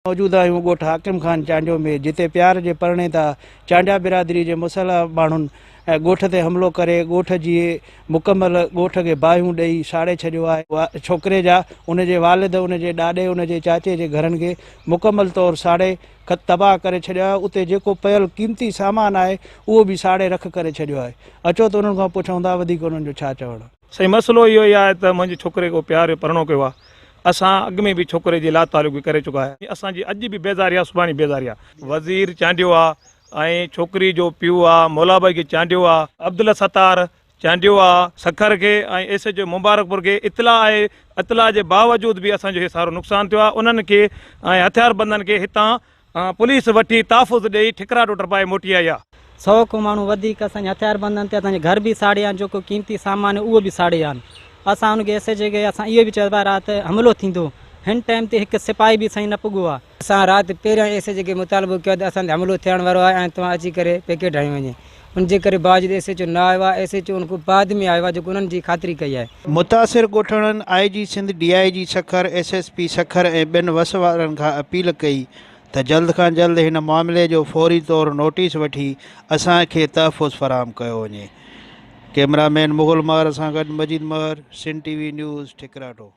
موجود آهيون ڳوٺ حاڪم خان چانڊيو ۾ جتي پيار جي پرڻي تان چانڊيا برادري جي مسلح ماڻهن ڳوٺ تي حملو ڪري ڳوٺ جي مڪمل ڳوٺ کي باهيون ڏئي ساڙي ڇڏيو آهي ڇوڪري جا ان جي والد ان جي ڏاڏي ان جي چاچي جي گهرن کي مڪمل طور ساڙي تباهه ڪري ڇڏيو آهي اتي جيڪو پيل قيمتي سامان آهي اهو به ساڙي رک ڪري ڇڏيو آهي اچو ته انهن کان پڇون ٿا وڌيڪ انهن جو ڇا چوڻ آهي. سائين مسئلو اهو ئي آهي ته منهنجي ڇوڪري ڪو پيار جو پرڻو ڪيو آهي اسان اڳ ۾ به ڇوڪري جي لاتعلقي ڪري چڪا آهيون اسان جي اڄ به بيزاري آهي سڀاڻي بيزاري آهي. وزير چانڊيو آ ۽ ڇوڪري جو پيء آ مولا بخش چانڊيو آ عبدالستار چانڊيو آ سکر کي ۽ ايس ايچ او مبارڪپور کي اطلاع آهي اطلاع جي باوجود به اسان جو هي سارو نقصان ٿيو آ انهن کي ۽ هٿياربندن کي هتان پوليس وٺي تحفظ ڏئي ٺڪراٽو ٽپائي موٽي آئي آ. سئو کان ماڻهو وڌيڪ اسان جي هٿياربندن تي اسان جي گهر به ساڙي آن جيڪو قيمتي سامان هو اهو به ساڙي آن اسان ان کي ايس ايچ اي کي اسان اهو به چيو ته رات حملو ٿيندو هن ٽائيم تي هڪ سپاهي به سائين نه پڳو آ. اسان رات پهريان ايس ايچ اي کي مطالبو ڪيو ته اسان تي حملو ٿيڻ وارو آهي ۽ توهان اچي ڪري پيڪيٽ هنيو وڃي ان جي ڪري باوجود ايس ايچ او نه آيو آهي ايس ايچ او ان کان بعد ۾ آيو آهي جيڪو انهن جي خاطري ڪئي آهي. متاثر ڳوٺاڻن I G Sindh, D I G Sukkur, S S P Sukkur ۽ ٻين وس وارن کان اپيل ڪئي ته جلد کان جلد هن معاملي جو فوري طور نوٽيس وٺي اسان کي تحفظ فراهم ڪيو وڃي. ڪئميرا مين مغل مهر سان گڏ Majeed Mehar, Sindh T V news, Thikarato.